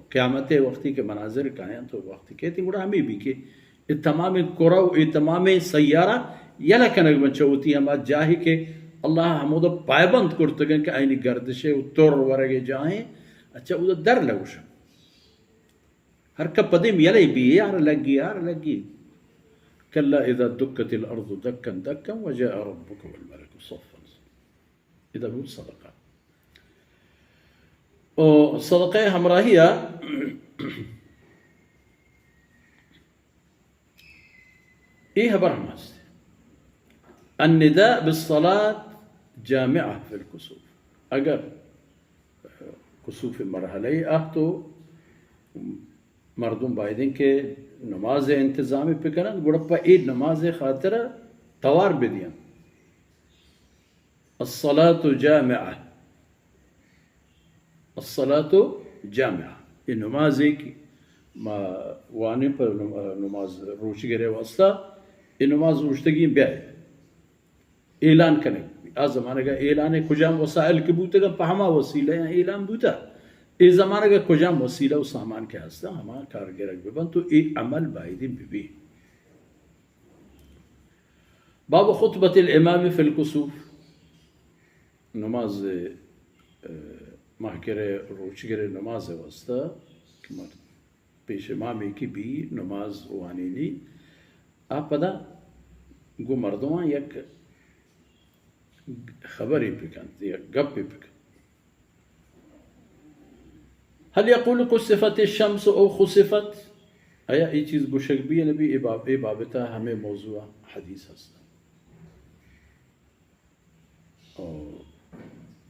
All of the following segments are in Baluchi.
قیامت ءِ وقتی کہ مناظر کایاں تو وقتی کہ تئی گڑا ہمے بی کہ اے تمامیں کرہ و اے تمامیں سیارہ یلہ کنگ بنت چہ وتی ہما جاہے کہ اللہ ہمودا پائبند کرتگ انت کہ آیانی گردش ءِ و تر ورگ ءِ جاہیں، اچھا، اودا در لگوش انت۔ ہر کپ پدیم یلہ بی، یار لگی، یار لگی۔ کلا اذا دکت الارض دکا دکا وجاء ربک والملک صفا صفا۔ ادا بود صدقہ۔ و صدقہ ہمراہی ءَ اے ہبر ہم ہست۔ النداء بالصلاة جامعة في الكسوف۔ اگر کسوف مرحلہ ءَ آتو مردم بایدیں کہ نماز ءِ انتظام بکنن، گڑا پہ اے نماز ءِ خاطر توار بدیاں۔ الصلاة جامعة۔ الصلاة جامعة۔ اے نمازے کہ ما وانیں پہ نم-، نماز روچگر ءِ واسطہ، اے نماز اوشتگیں بیائے۔ اعلان کنگ۔ آ زمانگ ءَ اعلان ءِ کجام وسائل کہ بوتگ، پہ ہما وسیلہ ءَ اعلان بوتہ۔ اے زمانگ ءَ کجام وسیلہ و سامان کہ ہستاں، ہما کارگرگ بہ بنت و اے عمل بایدیں بہ بی۔ باب خطبة الامام في الكسوف۔ نماز، اه، ماہگر ءِ روچگر ءِ نماز ءِ واسطہ کہ مر-، پیش امامے کہ بی نماز وانینی، آ پدا گوں مردماں یک خبرے بکنت، یک گپے بکنت۔ هل يقول كسفت الشمس أو خسفت؟ آیا اے چیز گوشگ بی نبی؟ اے باب، اے بابت ءَ ہمے موضوع ءَ حدیث ہست۔ اور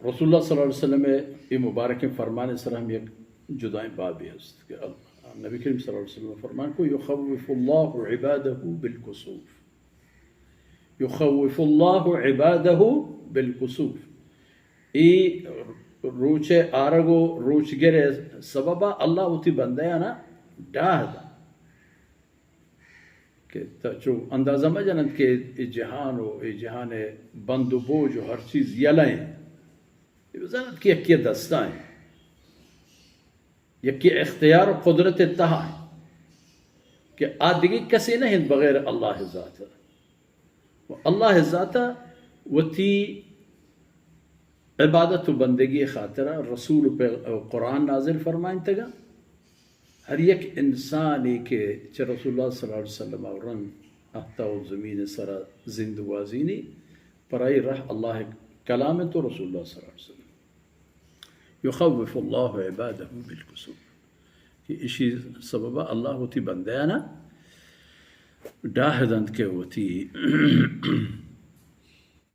رسول اللہ صلی اللہ علیہ وسلم ءِ اے مبارکیں فرمان ءِ سر ءَ ہم یک جدائیں بابے ہست کہ ال-، نبی کریم صلی اللہ علیہ وسلم فرمان کو، يخوف الله عباده بالكسوف۔ يخوف الله عباده بالكسوف۔ اے روچ ءِ آرگ و روچگر ءِ سبب ءَ اللہ وتی بندیانا ڈاہ دنت۔ کہ تا چو اندازہ مہ جننت کہ اے جہان و اے جہان ءِ بند و بوج و ہر چیز یلہ انت۔ اے بزاننت کہ یکے ءِ دستا انت، یکے ءِ اختیار و قدرت ءِ تہا انت کہ آ دگہ کسے نہ انت بغیر اللہ ءِ ذات ءَ۔ و اللہ ءِ ذات ءَ وتی عبادت و بندگی ءِ خاطر ءَ رسول و پیغ-، و قرآن نازل فرمائینتگ انت۔ ہر یک انسانے کہ چہ رسول اللہ صلی اللہ علیہ وسلم ءَ رند اہتا و زمین ءِ سر ءَ زند گوازینی، پرائی رہ اللہ ءِ کلام انت و رسول اللہ صلی اللہ علیہ وسلم۔ يخوف الله عباده بالكسوف۔ کہ اشی سبب ءَ اللہ وتی بندیانا ڈاہ دنت کہ وتی